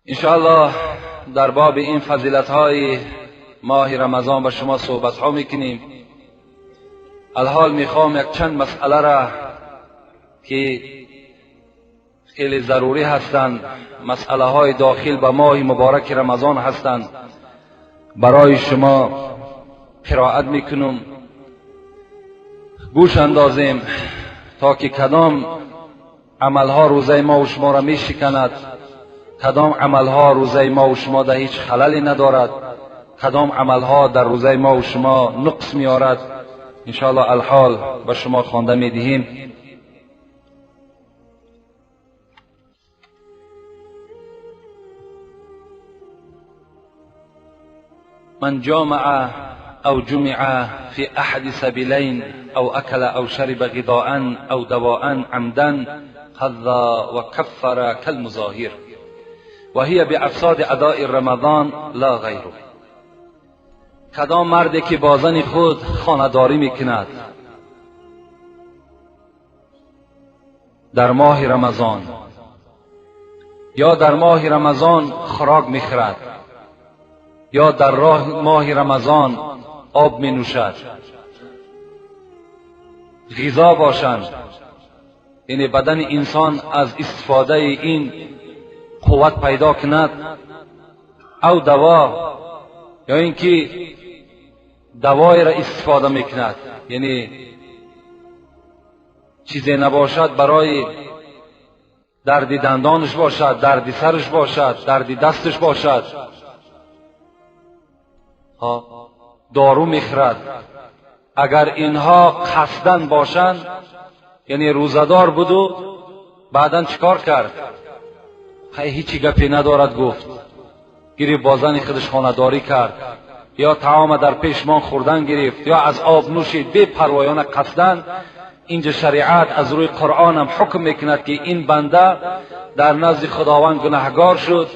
انشاءالله در باب این فضیلت های ماه رمضان با شما صحبت ها میکنیم. الحال میخوام یک چند مسئله را که خیلی ضروری هستند، مسئله های داخل به ماه مبارک رمضان هستند، برای شما قرائت میکنم. گوش اندازیم تا که کدام عملها روزه ما و شما را میشکند، کدام عملها روزه ما و شما در هیچ خللی ندارد، کدام عملها در روزه ما و شما نقص میارد. انشاءالله الحال به شما خوانده میدهیم. من جامع أو جمع في أحد سبيلين أو أكل أو شرب غذاء أو دواء عمدا قضى وكفر كالمظاهر وهي بأفساد أداء رمضان لا غیره. کدام مردی که با زن خود خانه‌داری میکند در ماه رمضان یا در ماه رمضان خوراک میخورد یا در راه ماه رمضان آب می نوشد، غذا باشند، یعنی بدن انسان از استفاده این قوت پیدا کند، او دوا یا اینکه دوای را استفاده میکند، یعنی چیزی نباشد برای درد دندانش باشد، درد سرش باشد، درد دستش باشد، دارو میخورد. اگر اینها قصدن باشند، یعنی روزدار بود و بعدا چیکار کرد؟ هیچی گپی ندارد، گفت گرفت با زن خودش خانه‌داری کرد، یا طعام در پیشمان خوردن گرفت، یا از آب نوشید بی پروایانه قصدن. اینجا شریعت از روی قرآن هم حکم میکند که این بنده در نزد خداوند گناهگار شد،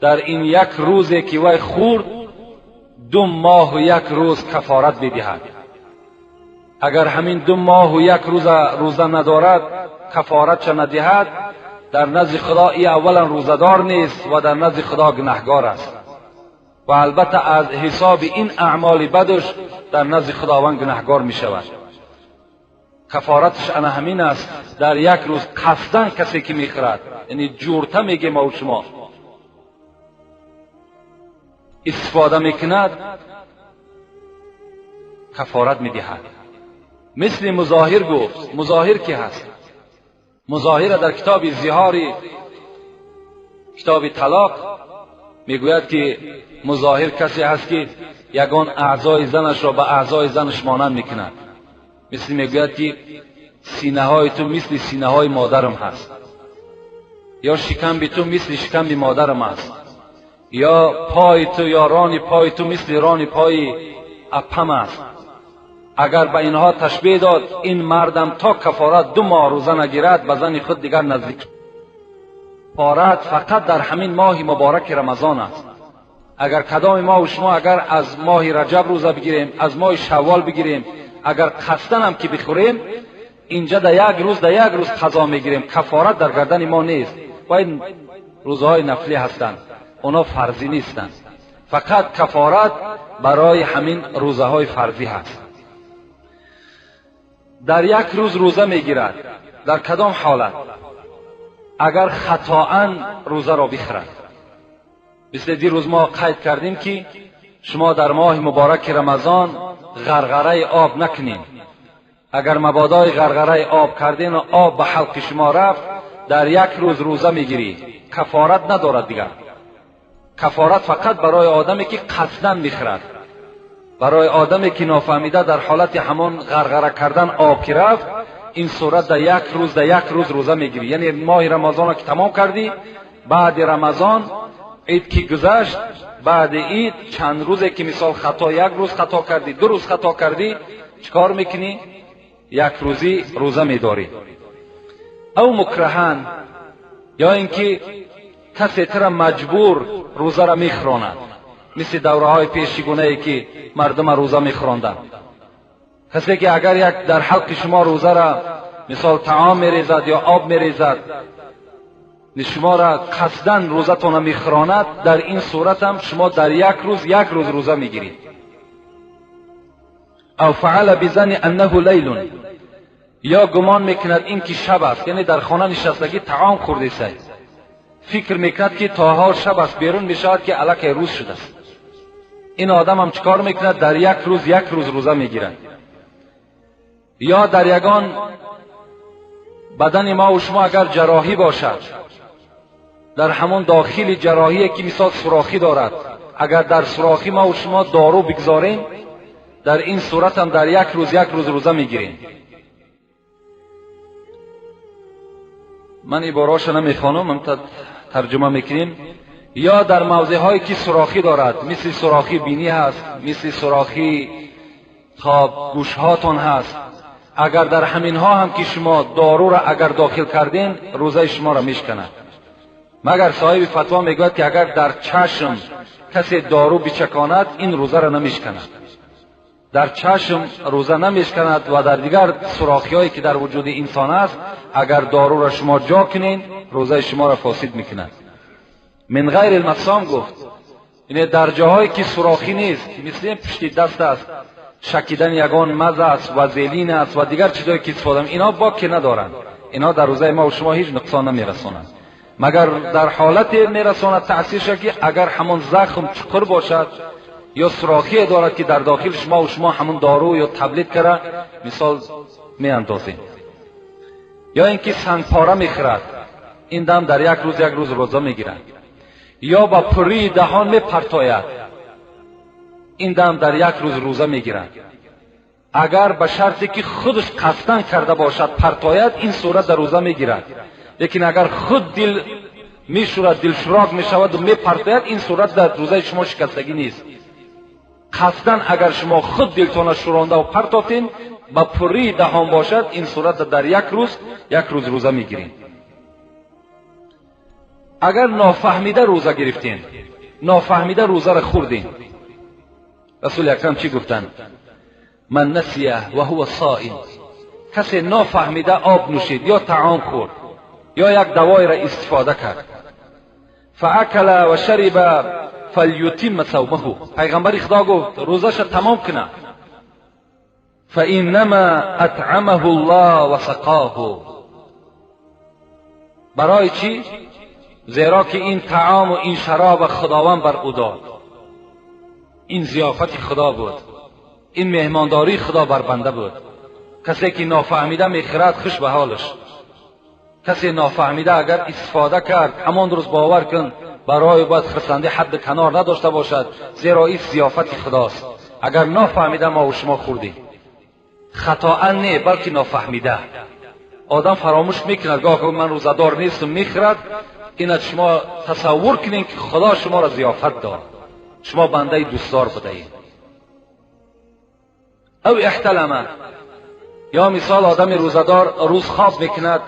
در این یک روزی که وی خورد 2 ماه و 1 روز کفارت میدهد. اگر همین 2 ماه و 1 روز روزه ندارد، کفارت چه ندهد، در نزد خدا ای اولا روزدار نیست و در نزد خدا گناهگار است و البته از حساب این اعمال بدش در نزد خداوند گناهگار می شود. کفارتش انا همین است، در یک روز قصدن کسی که میخورد، یعنی جورته میگه ما و شما استفاده میکند، کفارت میدهد. مثل مظاهر گفت. مظاهر کی هست؟ مظاهر در کتاب زهاری، کتاب طلاق میگوید که مظاهر کسی هست که یگان اعضای زنش را به اعضای زنش مانند میکند. مثل میگوید که سینه های تو مثل سینه های مادرم هست، یا شکم تو مثل شکم مادرم است، یا پای تو یا ران پای تو مثل ران پای اپم است. اگر به اینها تشبیه داد، این مردم تا کفارت 2 ماه روزه نگیرد به زن خود دیگر نزدیک. کفارت فقط در همین ماه مبارک رمضان است. اگر کدام ما و شما اگر از ماه رجب روزه بگیریم، از ماه شوال بگیریم، اگر قصدن هم که بخوریم، اینجا در یک روز در یک روز قضا میگیریم، کفارت در گردن ما نیست. و این روزهای نفلی هستند، اونا فرضی نیستند. فقط کفارت برای همین روزه های فرضی هست. در یک روز روزه میگیرد، در کدام حالت؟ اگر خطاً روزه را بخورد. مثل دیروز ما قید کردیم که شما در ماه مبارک رمضان غرغره آب نکنین. اگر مبادای غرغره آب کردین و آب به حلق شما رفت، در یک روز روزه میگیری، کفارت ندارد دیگر. کفارت فقط برای آدمی که قصداً میخورد، برای آدمی که نافهمیده در حالت همان غرغره کردن آب که رفت، این صورت در یک روز در یک روز روزه میگیری. یعنی ماه رمضان که تمام کردی، بعد رمضان عید که گذشت، بعد عید چند روزه که مثال خطا، یک روز خطا کردی، 2 روز خطا کردی، چیکار میکنی؟ یک روزی روزه میداری. او مکرهن، یا اینکه کسی تر مجبور روزه را میخوراند، مثل دوره های پیشگونه ای که مردم روزه میخوراندند. کسی که اگر یک در حلق شما روزه را مثال طعام میریزد یا آب میریزد، شما را قصداً روزتان میخراند، در این صورت هم شما در یک روز یک روز روزه میگیرید. او فعل بظن انه لیل، یا گمان میکند این که شب است، یعنی در خانه نشستگی طعام خورده است، فکر میکند که تا حال شب است، بیرون میشود که الکی روز شده است. این آدم هم چیکار میکند؟ در یک روز یک روز روزه میگیرد. یا در یگان بدن ما و شما اگر جراحی باشد، در همون داخل جراحی که مثال سوراخی دارد، اگر در سوراخی ما و شما دارو بگذاریم، در این صورت هم در یک روز یک روز روزه میگیریم. من عبارهاشو نمیخوانم، هم ترجمه میکنیم. یا در موضع هایی که سوراخی دارد، مثل سوراخی بینی هست، مثل سوراخی خواب گوش هاتون هست، اگر در همین ها هم که شما دارو را اگر داخل کردین، روزه شما را میشکند. مگر صاحب فتوا میگوید که اگر در چشم کسی دارو بچکاند، این روزه را نمیشکند. در چشم روزه نمیشکند و در دیگر سوراخی هایی که در وجود انسان است، اگر دارو را شما جا کنین، روزه شما را فاسد میکند. من غیر المسام گفت، یعنی در جاهایی که سوراخی نیست، مثل پشت دست است، شکیدن یگان مزه است و زیلین است و دیگر چیزایی که استفاده، اینا باکی ندارند، اینا در روزه ما و شما هیچ نقصان نمیرسانند. مگر در حالت میرساند تأثیرش که اگر همون زخم چقر باشد یا سوراخی دارد که در داخل شما و شما همون دارو یا تبلیت کرده مثال میاندازیم، یا اینکه سنگ پاره میخورد، این دم در یک روز یک روز روزه میگیرد، یا با پری دهان میپرتاید، این دم در یک روز روزه میگیرد. اگر به شرطی که خودش قصدن کرده باشد پرتاید، این صورت در روزه میگیرد. لیکن اگر خود دل میشورد، دل شراک میشود و میپرتاید، این صورت در روزه شما شکستگی نیست. قصدن اگر شما خود دلتان شورانده و پرتافتین، با پری دهان باشد، این صورت در یک روز یک روز روزه میگیرین. اگر نافهمیده روزه گرفتین، نافهمیده روزه را خوردین، رسول اکرم چی گفتند؟ من نسیه و هو صائم، کسی نافهمیده آب نوشید یا طعام خورد یا یک دوای را استفاده کرد، فاکل و شرب فلیتم صومه، پیغمبر خدا گفت روزش تمام کنه، فانما اطعمه الله و سقاه. برای چی؟ زیرا که این طعام و این شراب خداوند بر او داد، این ضیافت خدا بود، این مهمانداری خدا بر بنده بود. کسی که نافهمیده میخورد خوش به حالش، کسی نافهمیده اگر استفاده کرد، همان روز باور کن برای باید خرسندی حد کنار نداشته باشد، زیرا این ضیافت خداست. اگر نافهمیده ما و شما خوردیم، خطا نه بلکه نافهمیده. آدم فراموش میکند، گاه من روزه‌دار نیستم میخورد، این شما تصور کنین که خدا شما را ضیافت داد، شما بنده دوستدار بوده اید. او احتلمه، یا مثال آدم روزه‌دار روز خواب میکند،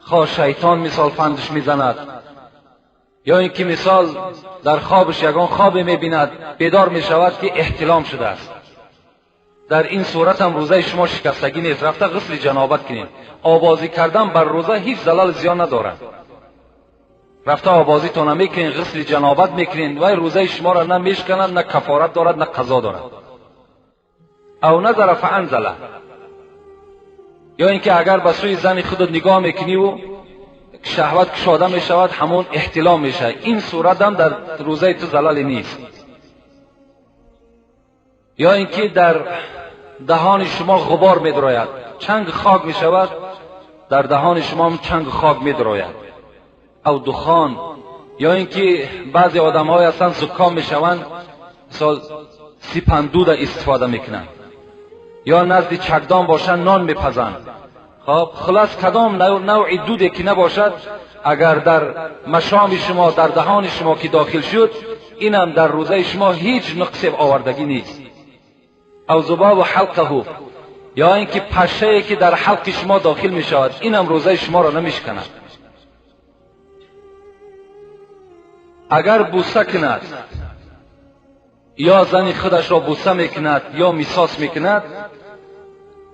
خواه شیطان مثال فندش میزند، یا اینکه مثال در خوابش یگان خواب میبیند، بیدار میشود که احتلام شده است. در این صورت هم روزه شما شکستگی نیست، رفته غسل جنابت کنید. آبازی کردن بر روزه هیچ زلال زیان ندارد. رفته آبازی تان میکنین، غسل جنابت میکنین، و روزه شما را نه میشکنند، نه کفارت دارد، نه قضا دارد. او نظر فانزله، یا اینکه اگر به سوی زن خودت نگاه میکنی و شهوت کشاده میشود، همون احتلام میشه، این صورت هم در روزه تو زلال نیست. یا اینکه در دهان شما غبار میدراید، چنگ خاک میشود، در دهان شما هم چنگ خاک میدراید، او دخان. یا اینکه بعضی آدم های هستند زکام میشوند، مثال سیپندود استفاده میکنند، یا نزد چکدان باشند نان میپزند. خب خلاص کدام نوع دودی که نباشد، اگر در مشام شما، در دهان شما که داخل شد، اینم در روزه شما هیچ نقص آوردگی نیست. او ذباب حلقه، یا اینکه پشه که در حلق شما داخل می شود، اینم روزه شما را نمیشکند. اگر بوسه کند، یا زن خودش را بوسه میکند یا میساس میکند،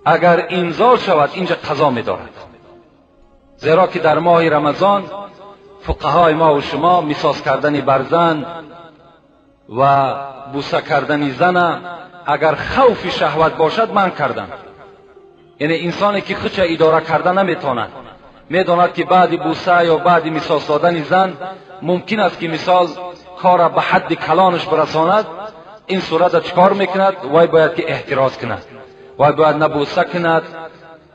اگر انزال شود اینجا قضا میدارد، زیرا که در ماه رمضان فقهای ما و شما مساس کردن بر زن و بوسه کردن زن اگر خوف شهوت باشد منع کردن. یعنی انسانی که خودش اداره کرده نمیتواند، میداند که بعد بوسه یا بعد مساس دادن زن ممکن است که مثال کار به حد کلانش برساند، این صورت چکار میکند؟ وای باید که احتراز کند، وای باید نه بوسه کند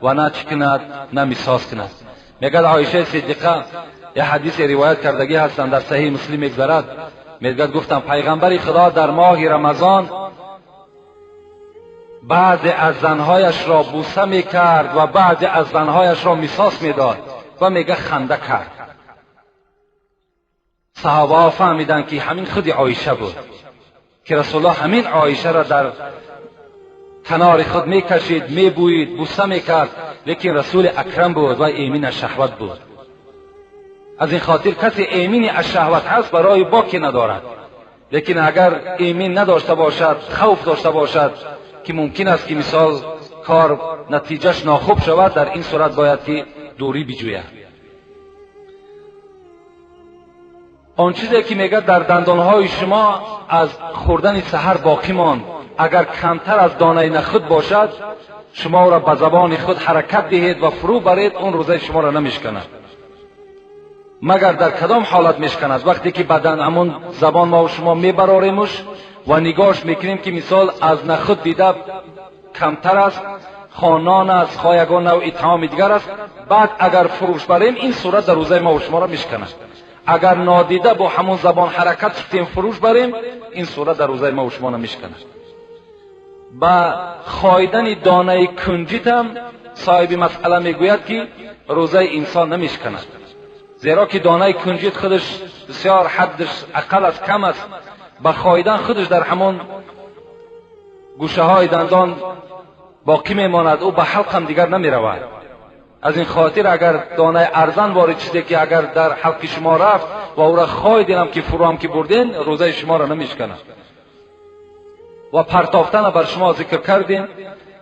و نه چی کند، نه مساس کند. میگد عایشه صدیقه یه حدیث روایت کردگی هستند در صحیح مسلم میگذرد، میگد گفتم پیغمبر خدا در ماه رمضان بعضی از زنهایش را بوسه میکرد و بعضی از زنهایش را مساس میداد و میگه خنده کرد. صحابه ها فهمیدند که همین خود عایشه بود که رسول الله همین عایشه را در کنار خود میکشید، میبویید، بوسه میکرد، لیکن رسول اکرم بود و ایمین از شهوت بود. از این خاطر کسی ایمین از شهوت هست برای باکی ندارد، لیکن اگر ایمین نداشته باشد، خوف داشته باشد که ممکن است که مثال کار نتیجهش ناخوب شود، در این صورت باید که دوری بجوید. آن چیزی که میگه در دندانهای شما از خوردن سحر باقی ماند، اگر کمتر از دانه نخود باشد شما را به زبان خود حرکت دهید و فرو برید، اون روزه شما را نمیشکند. مگر در کدام حالت میشکند؟ وقتی که بدن همون زبان ما و شما میبراریمش و نگاش میکنیم که مثال از نخود دیده کمتر است، خانان است، خایگان نوع طعام دیگر است، بعد اگر فروش بریم این صورت در روزه ما و شما را میشکند. اگر نادیده با همون زبان حرکت شدیم فروش بریم، این صورت در روزه ما و شما نمیشکند. با خایدن دانه کنجیت هم صاحب مسئله میگوید که روزه انسان نمیشکند، زیرا که دانه کنجیت خودش بسیار حدش اقل از کم است، با خایدن خودش در همون گوشه های دندان باقی میماند، او به حلق هم دیگر نمیرود. از این خاطر اگر دانه ارزن وارد چیزی که اگر در حلق شما رفت و او را خایدین هم که فرو هم که بردین، روزه شما را نمیشکند. و پرتافتن بر شما ذکر کردیم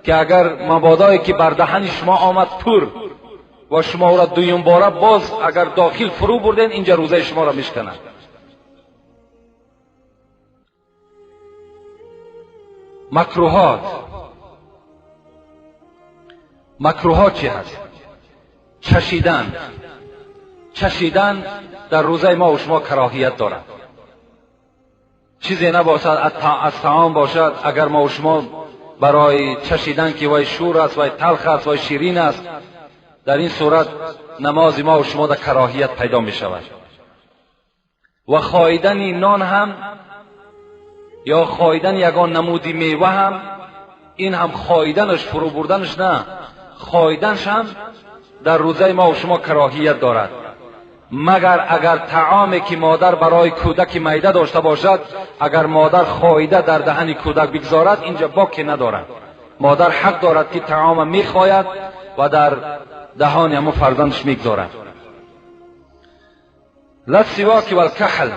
که اگر مبادایی که بر دهن شما آمد پر و شما او را دویم باره باز اگر داخل فرو بردین، اینجا روزه شما را میشکند. مکروهات، مکروهات چی هست؟ چشیدن. چشیدن در روزه ما و شما کراهیت دارد. چیزی نباشد از طعام باشد، اگر ما و شما برای چشیدن که وای شور است، وای تلخ است، وای شیرین است، در این صورت نماز ما و شما در کراهیت پیدا می شود. و خایدن نان هم یا خایدن یگان نمودی میوه هم، این هم خایدنش فرو بردنش نه، خایدنش هم در روزه ما و شما کراهیت دارد. مگر اگر طعامی که مادر برای کودک میده داشته باشد، اگر مادر خایده در دهن کودک بگذارد، اینجا باکی ندارد. مادر حق دارد که طعام میخواید و در دهان همون فرزندش میگذارد. لسواک و الکحل،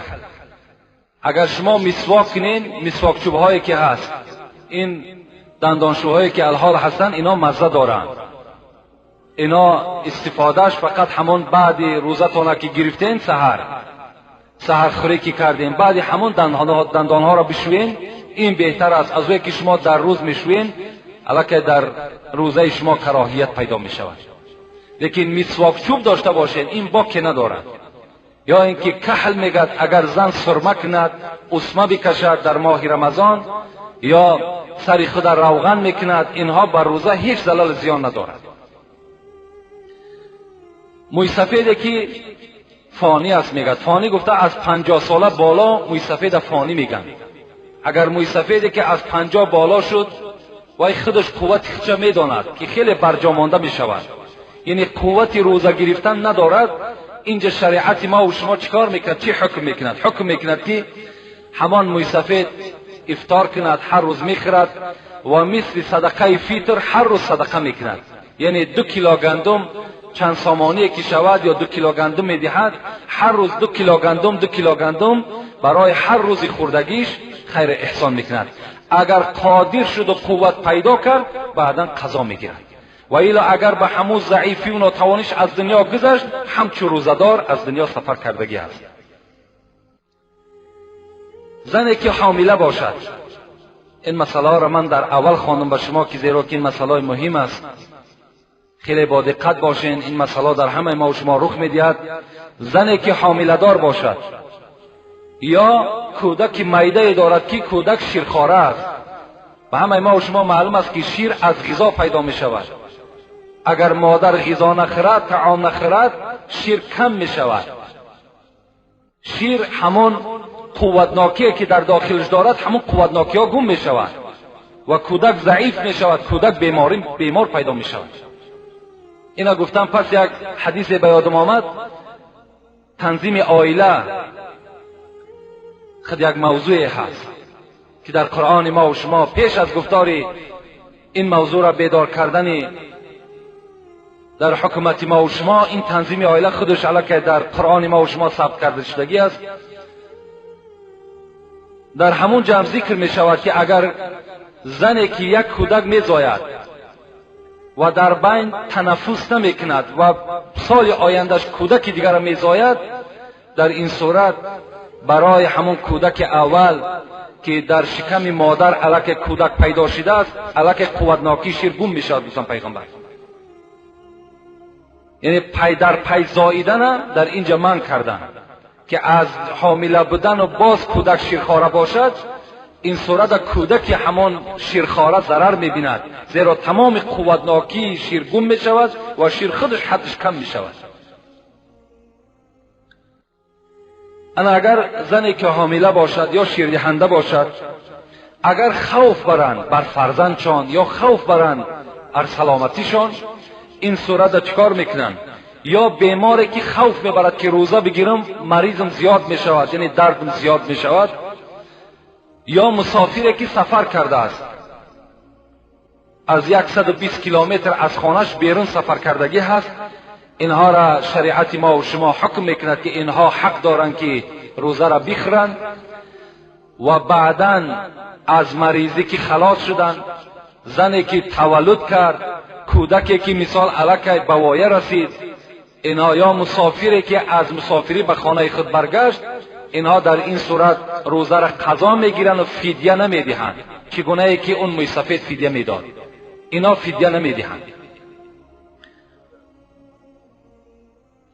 اگر شما مسواک کنین، مسواک چوب هایی که هست، این دندانشوهایی که الحال هستن، اینا مزه دارند. اینا استفادهش فقط همون بعد روزتون که گرفتین، سحر خوری که کردین، بعد همون دندانها را بشوین، این بهتر است از وقتی که شما در روز میشوین، الکه در روزه شما کراهیت پیدا می شود. لیکن مسواک چوب داشته باشین، این باکی ندارد. یا اینکه کحل میگد اگر زن سرمه کند، اسمه بکشد در ماه رمضان، یا سر خود روغن میکند، اینها بر روزه هیچ زلال زیان ندارد. موی سفیده که فانی است میگد، فانی گفته از 50 ساله بالا موی سفید فانی میگن. اگر موی سفیده که از 50 بالا شد، وای خودش قوت خودش میداند که خیلی برجا مانده میشود، یعنی قوت روزه گرفتن ندارد. اینجا شریعت ما و شما چیکار میکند؟ چی حکم میکند؟ حکم میکند که همان موی سفید افطار کند، هر روز میخورد و مثل صدقه فیتر هر روز صدقه میکند. یعنی 2 کیلو گندم چند سامانی که شود یا 2 کیلو گندم میدهد، هر روز 2 کیلو گندم، 2 کیلو گندم برای هر روز خوردگیش خیر احسان میکند. اگر قادر شد و قوت پیدا کرد، بعدا قضا میگیرد. و الا اگر به همون ضعیفی و ناتوانیش از دنیا گذشت، همچون روزه‌دار از دنیا سفر کردگی است. زنی که حامله باشد، این مسئله را من در اول خواندم به شما که زیرا که این مسئله مهم است، خیلی با دقت باشین، این مسئله در همه ما و شما رخ میدهد. زنی که حامله دار باشد یا کودک میده دارد که کودک شیرخواره است، به همه ما و شما معلوم است که شیر از غذا پیدا می شود. اگر مادر غذا نخورد، طعام نخورد، شیر کم می شود. شیر همان قوتناکی که در داخلش دارد، همون قوتناکی ها گم می شود و کودک ضعیف می شود، کودک بیمار پیدا می شود. اینا گفتم. پس یک حدیث به یادم آمد، تنظیم عائله خود یک موضوع هست که در قرآن ما و شما پیش از گفتار این موضوع را بیدار کردن در حکومت ما و شما، این تنظیم عائله خودش علاکه در قرآن ما و شما ثبت کرده شدگی است. در همون جمع ذکر می شود که اگر زنی که یک کودک می زاید و در بین تنفس نمی کند و سال آیندهش کودک دیگر را می زاید، در این صورت برای همون کودک اول که در شکم مادر علاکه کودک پیدا شده است، علاکه قوتناکی شیر گم می شود. دوستان پیغمبر یعنی پی در پی زاییدن در اینجا من کردن که از حامله بودن و باز کودک شیرخواره باشد، این صورت کودک همان شیرخواره ضرر میبیند، زیرا تمام قوتناکی شیر گم می شود و شیر خودش حدش کم می شود. انا اگر زنی که حامله باشد یا شیردهنده باشد، اگر خوف برند بر فرزندشان یا خوف برند بر سلامتیشان، این صورت چیکار میکنند؟ یا بیماری که خوف میبرد که روزه بگیرم مریضم زیاد میشود، یعنی دردم زیاد میشود، یا مسافری که سفر کرده است، از 120 کیلومتر از خانهش بیرون سفر کردگی هست، اینها را شریعت ما و شما حکم میکند که اینها حق دارند که روزه را بخورند و بعدا از مریضی که خلاص شدند، زنی که تولد کرد، کودکی که مثال علاکه به وایه رسید، اینها یا مسافری که از مسافری به خانه خود برگشت، اینها در این صورت روزه را قضا میگیرند و فدیه نمیدهند، چگونه ای که اون مویسفید فدیه میداد، اینا فدیه نمیدهند.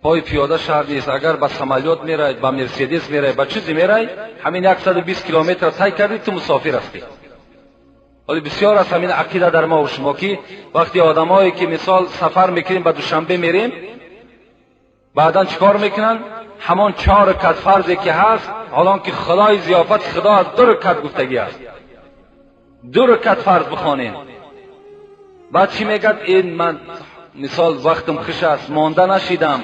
پای پیاده شهر نیست، اگر با سمالیات میرای، با مرسدس میرای، با چیزی میرای، همین 120 کیلومتر طی کردی تو مسافر هستی. ولی بسیار از همین عقیده در ما و شما که وقتی آدمایی که مثال سفر میکنیم به دوشنبه میریم، بعدا چیکار میکنن؟ همان 4 رکعت فرضی که هست، حالان که خدای ضیافت خدا از 2 رکعت گفتگی است، 2 رکعت فرض بخوانیم. بعد چی میگد؟ این من مثال وقتم خوش است، مانده نشیدم،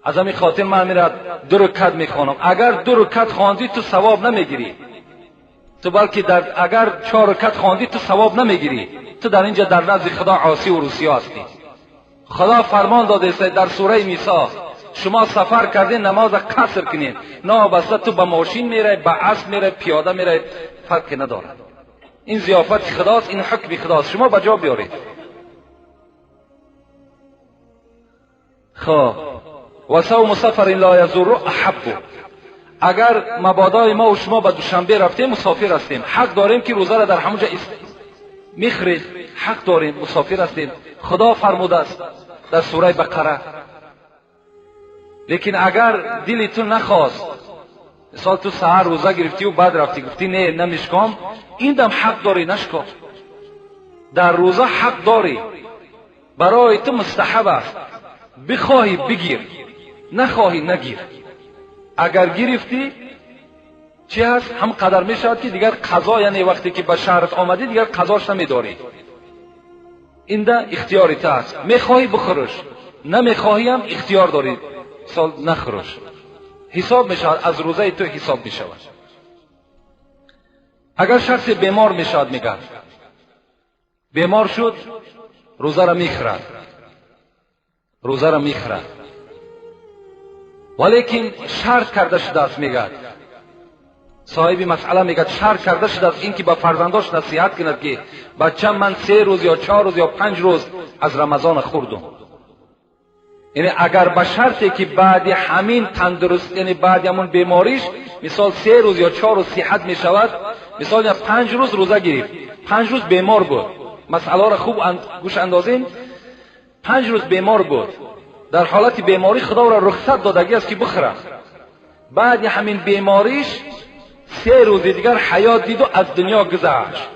از همین خاطر من میرم 2 رکعت میخوانم. اگر 2 رکعت خواندی تو ثواب نمیگیری، تو بلکه در اگر 4 رکعت خواندی تو ثواب نمیگیری، تو در اینجا در نزد خدا عاصی و روسیا هستی. خدا فرمان داده است در سوره میسا، شما سفر کردین نماز قصر کنین، نه بسته تو با ماشین میره، با اسب میره، پیاده میره، فرق نداره. این ضیافت خداست، این حکم خداست، شما به جا بیارید. خب و صوم سفر لا یضر احب، اگر مبادای ما و شما به دوشنبه رفتیم، مسافر هستیم، حق داریم که روزه را در همونجا میخرید، حق داریم، مسافر هستیم، خدا فرموده است در سوره بقره. لیکن اگر دل تو نخواست، مثال تو سحر روزه گرفتی و بعد رفتی گفتی نه نمیشکام، این دم حق داری نشکام، در روزه حق داری، برای تو مستحب است، بخواهی بگیر، نخواهی نگیر. اگر گرفتی چی هست؟ هم قدر می شود که دیگر قضا، یعنی وقتی که به شهرت آمدی دیگر قضاش نمیداری، این ده اختیاری تا است، میخواهی بخورش، نمیخواهی هم اختیار داری، سال نخورش، حساب می شود، از روزه تو حساب می شود. اگر شخص بیمار می شود، میگن بیمار شد، روزه را میخورد، روزه را میخورد، ولیکن شرط کرده شده است، میگد صاحب مسئله، میگد شرط کرده شده است اینکه به فرزنداش نصیحت کند که بچه من 3 روز یا 4 روز یا 5 روز از رمضان خوردم. یعنی اگر به شرطی که بعد همین تندرست، یعنی بعد همون بیماریش، مثال 3 روز یا 4 روز صحت می شود، مثال یا 5 روز روزه گرفت، 5 روز بیمار بود، مسئله را خوب گوش اندازیم، 5 روز بیمار بود، در حالت بیماری خدا را رخصت دادگی است که بخوره. بعد همین بیماریش 3 روز دیگر حیات دید و از دنیا گذشت.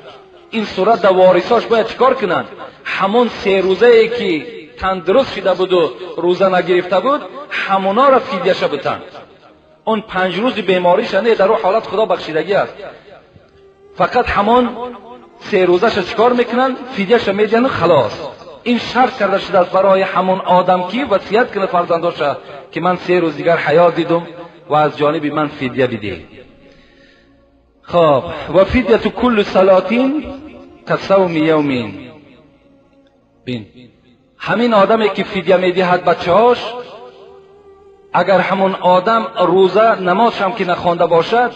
این صورت در وارثاش باید چیکار کنند؟ همون 3 روزه ای که تندرست شده بود و روزه نگرفته بود، همونا را فدیه بتن. اون 5 روز بیماریش نه، در اون حالت خدا بخشیدگی است. فقط همون 3 روزش چیکار میکنن؟ فدیه‌ش میدن و خلاص. این شرط کرده شده است برای همون آدم که وصیت کنه فرزنداش که من 3 روز دیگر حیات دیدم و از جانب من فدیه بده. خب و فدیه کل صلاتین کصوم یومین. بین همین آدمی که فدیه میدهد بچه‌هاش، اگر همون آدم روزه نمازش هم که نخوانده باشد،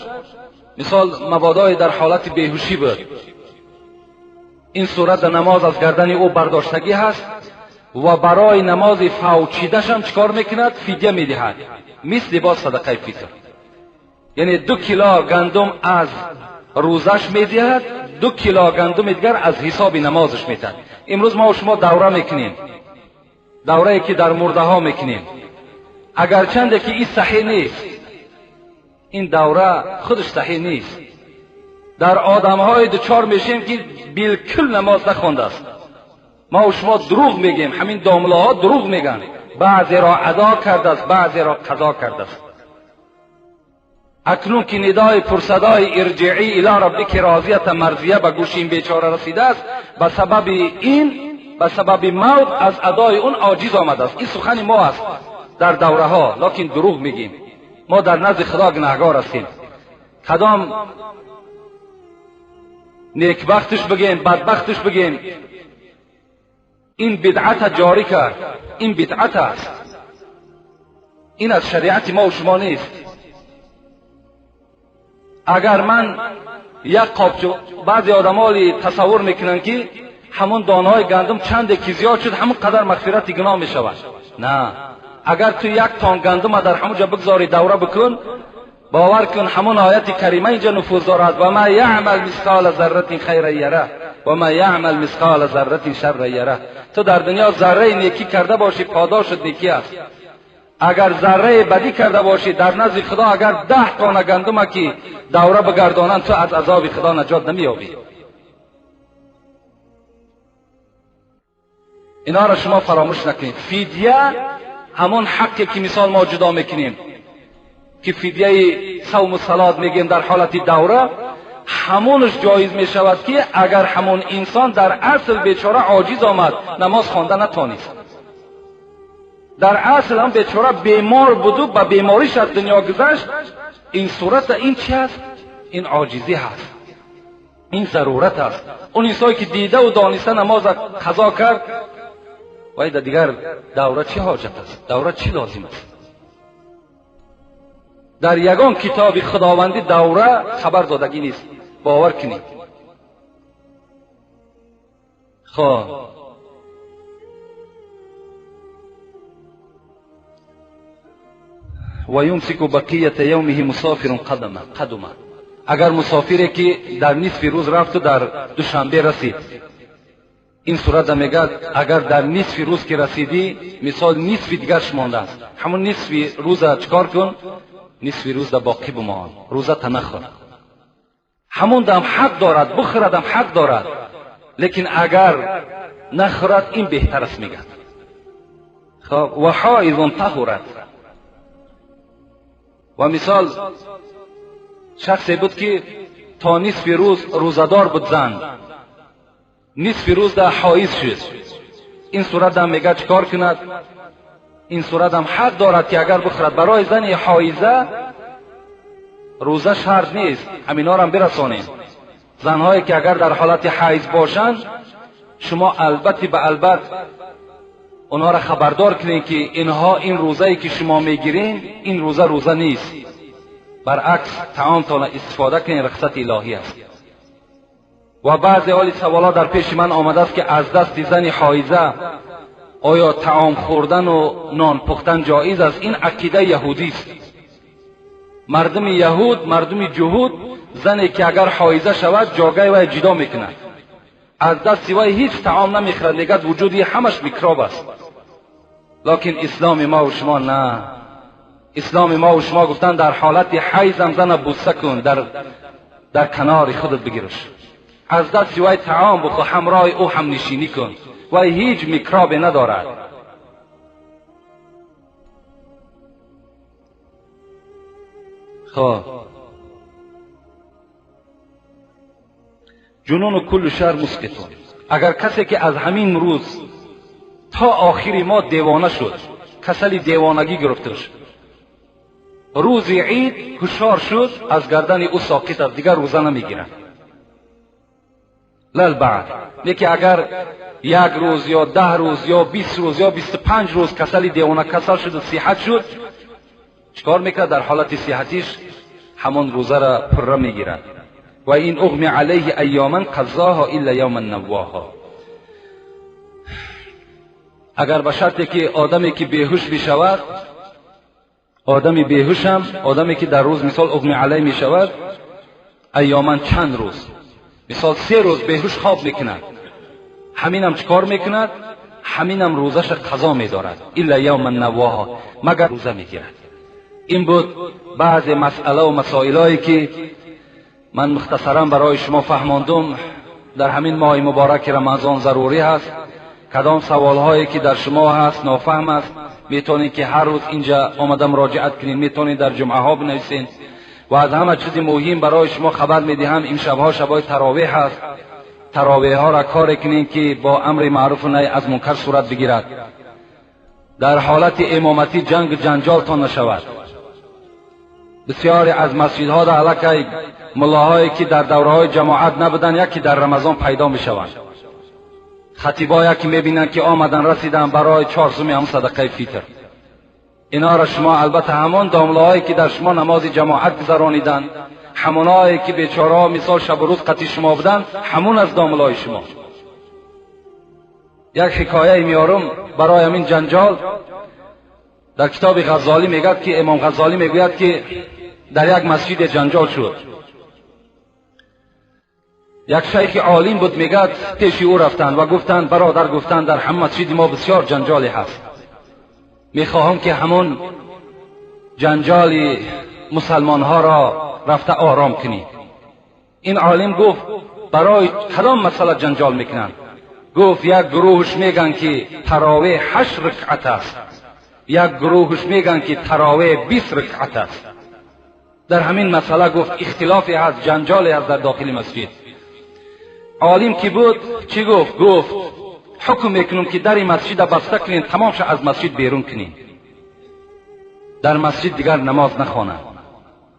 مثال مبادای در حالت بیهوشی بود، این صورت نماز از گردن او برداشتگی هست و برای نماز فوتیده‌ش هم چیکار میکند؟ فدیه میدهد، مثل باز صدقه فطر. یعنی 2 کیلو گندم از روزش میدهد، 2 کیلو گندم دیگر از حساب نمازش میدهد. امروز ما و شما دوره میکنیم، دوره که در مرده ها میکنیم، اگرچند که این صحیح نیست، این دوره خودش صحیح نیست. در آدم های دچار میشیم که بالکل نماز نخوانده است. ما و شما دروغ میگیم، همین داملاها دروغ میگن، بعضی را ادا کرده است، بعضی را قضا کرده است. اکنون که ندای پرصدای ارجعی الی ربک راضیه مرضیه به گوش این بیچاره رسیده است، به سبب این، به سبب موت از ادای اون عاجز آمده است. این سخن ما است در دوره ها، لکن دروغ میگیم. ما در نزد خدا گناهگار هستیم. کدام نیکبختش بگیم، بدبختش بگیم، این بدعت جاری کرد، این بدعت است، این از شریعت ما و شما نیست. اگر من یک قابچه، بعضی آدمالی تصور میکنن که همون دانه‌های گندم چند که زیاد شد همون قدر مغفرت گناه میشود. نه، اگر تو 1 تن گندم در همونجا بگذاری دوره بکن، باور کن همون آیت کریمه اینجا نفوذ دارد، و ما یعمل مثقال ذره خیرا یره و ما یعمل مثقال ذره شرا یره. تو در دنیا ذره نیکی کرده باشی پاداشت نیکی است، اگر ذره بدی کرده باشی در نزد خدا اگر 10 تن گندم که دوره بگردانند تو از عذاب خدا نجات نمییابی. اینا را شما فراموش نکنید. فدیه همون حقی که مثال ما جدا میکنیم که فدیه صوم و صلات میگیم در حالت دوره، همونش جایز میشود که اگر همون انسان در اصل بیچاره عاجز آمد نماز خوانده نتانست، در اصل هم بیچاره بیمار بود و به بیماریش از دنیا گذشت، این صورت این چی هست؟ این عاجزی هست، این ضرورت است. اون انسانی که دیده و دانسته نماز قضا کرد، و دیگر دوره چی حاجت است؟ دوره چی لازم است؟ در یگان کتاب خداوندی دوره خبر دادگی نیست، باور کنید. خب و یمسک بقیه یومه مسافر قدمه. اگر مسافری که در نصف روز رفت و در دوشنبه رسید، این صورت میگه اگر در نصف روز که رسیدی، مثال نصف دیگرش مانده است، همون نصف روز چکار کن؟ نصف روز در باقی بمان، روزه تنخور. همون دم حق دارد بخوردم حق دارد، لیکن اگر نخورد این بهتر است میگه. خب و حائض طهرت. و مثال شخصی بود که تا نصف روز روزدار بود، زن نصف روز در حائض شد، این صورت هم میگه چکار کند؟ این صورت هم حق دارد که اگر بخورد. برای زن حائضه روزه شرط نیست، همینا را هم برسانیم. زنهایی که اگر در حالت حیض باشند، شما البته به البته اونها را خبردار کنید که اینها این روزه‌ای که شما میگیرین این روزه روزه نیست، برعکس طعامتان استفاده کنین، رخصت الهی است. و بعضی حالی سوالا در پیش من آمده است که از دست زن حایزه آیا طعام خوردن و نان پختن جایز است؟ این عقیده یهودی است. مردم یهود، مردم جهود، زنی که اگر حایزه شود جاگه وی جدا میکند، از دست وی هیچ طعام نمیخورد، میگد وجودی همش میکروب است. لکن اسلام ما و شما نه. اسلام ما و شما گفتن در حالت حیض هم زن بوسه کن، در کنار خودت بگیرش، از دست وی طعام بخور، همراه او هم نشینی کن، وی هیچ میکروبی ندارد. خب جنون و کل شر مسقطون. اگر کسی که از همین روز تا آخری ما دیوانه شد، کسل دیوانگی گرفتش، روز عید هوشیار شد، از گردن او ساقط است، دیگر روزه نمیگیرد. لل بعد یکی اگر یک روز یا 10 روز یا 20 روز یا 25 روز کسل دیوانه کسل شد و صحت شد، چیکار میکرد؟ در حالت صحتیش همان روزه را پره میگیرد. و این اغمی علیه ایاما قضاها الا یوما نواها. اگر به شرطی که آدمی که بیهوش بشود، آدمی بیهوش هم، آدمی که در روز مثال اغمی علیه میشود، ایاما چند روز، مثال 3 روز بیهوش خواب میکند، همین هم چیکار میکند؟ همین هم روزش قضا میدارد. الا یوما نواها، مگر روزه میگیرد. این بود بعض مسئله و مسائلایی که من مختصرا برای شما فهماندم. در همین ماه مبارک رمضان ضروری هست. کدام سوالهایی که در شما هست نافهم است، میتونید که هر روز اینجا آمده مراجعت کنید، میتونید در جمعه ها بنویسین. و از همه چیز مهم برای شما خبر میدهم، این شبها شبهای تراویح هست. تراویح ها را کار کنین که با امر معروف و نهی از منکر صورت بگیرد. در حالت امامتی جنگ جنجالتان نشود. بسیاری از مسجدها در علاقه ملاهایی که در دوره‌های جماعت نبودن، یکی در رمضان پیدا میشوند. خطیبا یکی میبینند که آمدن رسیدن برای 4 سومی هم صدقه فیتر. اینا را شما البته همان داملاهایی که در شما نماز جماعت گذرانیدن، همونایی که بیچاره مثال شب و روز قطی شما بودن، همون از داملای شما. یک حکایه میارم برای همین جنجال. در کتاب غزالی میگد که امام غزالی میگوید که در یک مسجد جنجال شد. یک شیخ عالم بود، میگد پیش او رفتند و گفتند برادر، گفتند در هم مسجد ما بسیار جنجالی هست، میخواهم که همون جنجال مسلمان ها را رفته آرام کنی. این عالم گفت برای کدام مسئله جنجال میکنند؟ گفت یک گروهش میگن که تراویح 8 رکعت است، یک گروهش میگن که تراویح 20 رکعت است. در همین مسئله گفت اختلافی هست، جنجالی هست در داخل مسجد. عالم که بود چی گفت؟ گفت حکم میکنم که در مسجد بسته کنین، تمامش از مسجد بیرون کنین، در مسجد دیگر نماز نخوانند.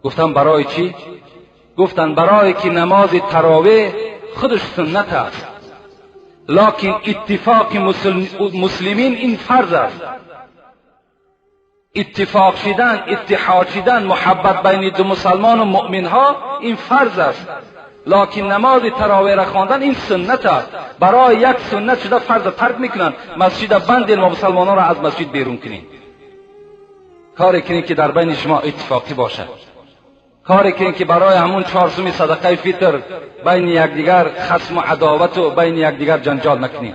گفتم برای چی؟ گفتن برای که نماز تراویح خودش سنت است، لکن اتفاق مسلمین این فرض است. اتفاق شدن، اتحاد شدن، محبت بین دو مسلمان و مؤمن ها این فرض است، لکن نماز تراویح را خواندن این سنت است. برای یک سنت شده فرض ترک میکنند، مسجد بند ما مسلمانان را از مسجد بیرون کنید. کاری کنید که در بین شما اتفاقی باشد، کاری کنید که برای همون 4 سومی صدقه فطر بین یکدیگر خصم و عداوت و بین یکدیگر جنجال نکنید.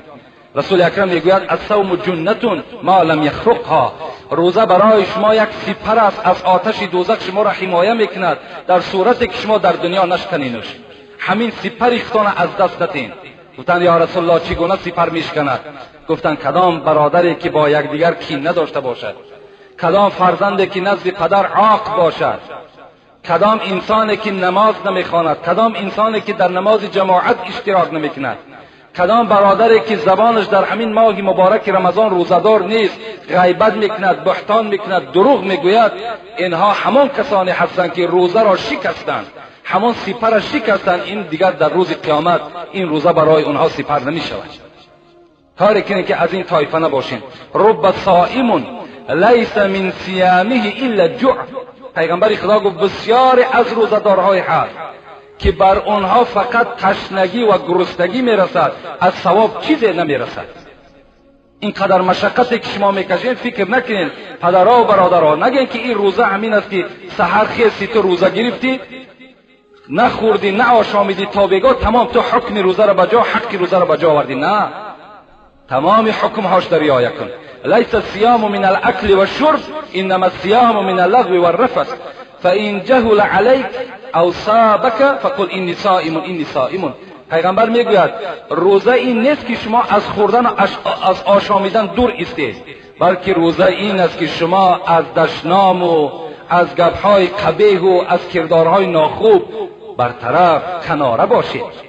رسول اکرم میگوید الصوم جنة ما لم یخرقها، روزه برای شما یک سپر است از آتش دوزخ، شما را حمایه میکند در صورتی که شما در دنیا نشکنینش. همین سپر خودتان از دست ندین. گفتند یا رسول الله چگونه سپر میشکند؟ گفتند کدام برادری که با یکدیگر کین نداشته باشد، کدام فرزندی که نزد پدر عاق باشد، کدام انسانی که نماز نمیخواند، کدام انسانی که در نماز جماعت اشتراک نمیکند، کدام برادری که زبانش در همین ماه مبارک رمضان روزه‌دار نیست، غیبت میکند، بهتان میکند، دروغ میگوید، اینها همان کسانی هستند که روزه را شکستند، همان سپر را شکستند. این دیگر در روز قیامت این روزه برای اونها سپر نمیشود. کاری کنید که از این طایفه نباشین. رب صائم لیس من صیامه الا جوع. پیغمبر خدا گفت بسیاری از روزه‌دارهای هست که بر آنها فقط تشنگی و گرسنگی میرسد، از ثواب چیزی نمیرسد. اینقدر مشقتی که شما میکشین فکر نکنین پدرها و برادرها، نگین که این روزه همین است که سحر خیستی تو روزه گرفتی، نخوردی نه آشامیدی تا بگاه تمام تو حکم روزه را بجا، حق روزه را بجا آوردی. نه، تمام حکم هاش در رعایت کن. لیس الصیام من الاکل والشرب انما الصیام من اللغو والرفث فان جهل علیک او سابک فقل انی صائم انی صائم. پیغمبر میگوید روزه این نیست که شما از خوردن و از آشامیدن دور ایستید، بلکه روزه این است که شما از دشنام و از گپهای قبیح و از کردارهای ناخوب برطرف کناره باشید.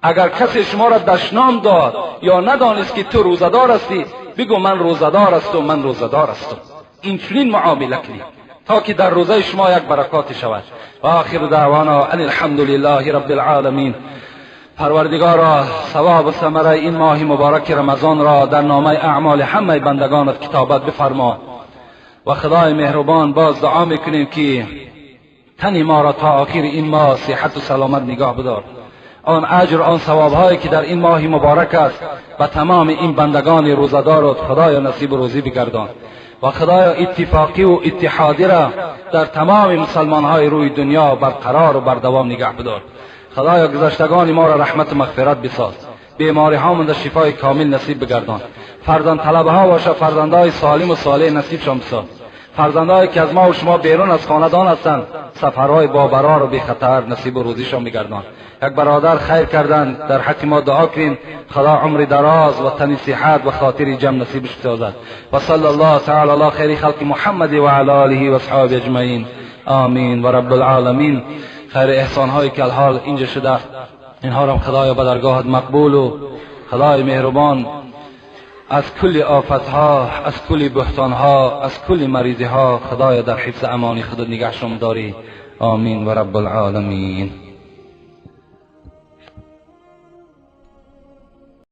اگر کسی شما را دشنام داد یا ندانست که تو روزه‌دار هستی، بگو من روزه‌دار هستم، من روزه‌دار هستم. این چنین معامله کنید تا که در روزه شما یک برکات شود. و آخر دعوانا ان الحمد لله رب العالمین. پروردگارا ثواب و ثمره این ماه مبارک رمضان را در نامه اعمال همه بندگانت کتابت بفرما. و خدای مهربان باز دعا میکنیم که تن ما را تا آخر این ماه صحت و سلامت نگاه بدار. آن اجر، آن ثواب هایی که در این ماه مبارک است و تمام این بندگان روزه‌دار خدای نصیب روزی بگردان. و خدایا اتفاقی و اتحادی را در تمام مسلمان های روی دنیا برقرار و بردوام نگه بدار. خدایا گذشتگان ما را رحمت و مغفرت بساز، بیماری ها در شفای کامل نصیب بگردان. فرزند طلبه ها باشه فرزندهای سالم و صالح نصیبشان بساز. فرزندهایی که از ما و شما بیرون از خاندان هستند سفرهای با برار و بی خطر نصیب و روزیشان بگردان. یک برادر خیر کردن در حق ما دعا کنیم خدا عمر دراز و تن صحت و خاطر جمع نصیبش بسازد. و صلی الله تعالی علی خیر خلق محمد و علی آله و اصحابه اجمعین، آمین و رب العالمین. خیر احسان هایی که الحال اینجا شده اینها را خدایا به درگاهت مقبول و خدای مهربان از کل آفتها، از کل بحتانها، از کل مریضیها خدایا در حفظ امانی خودت نگهشون داری. آمین و رب العالمین.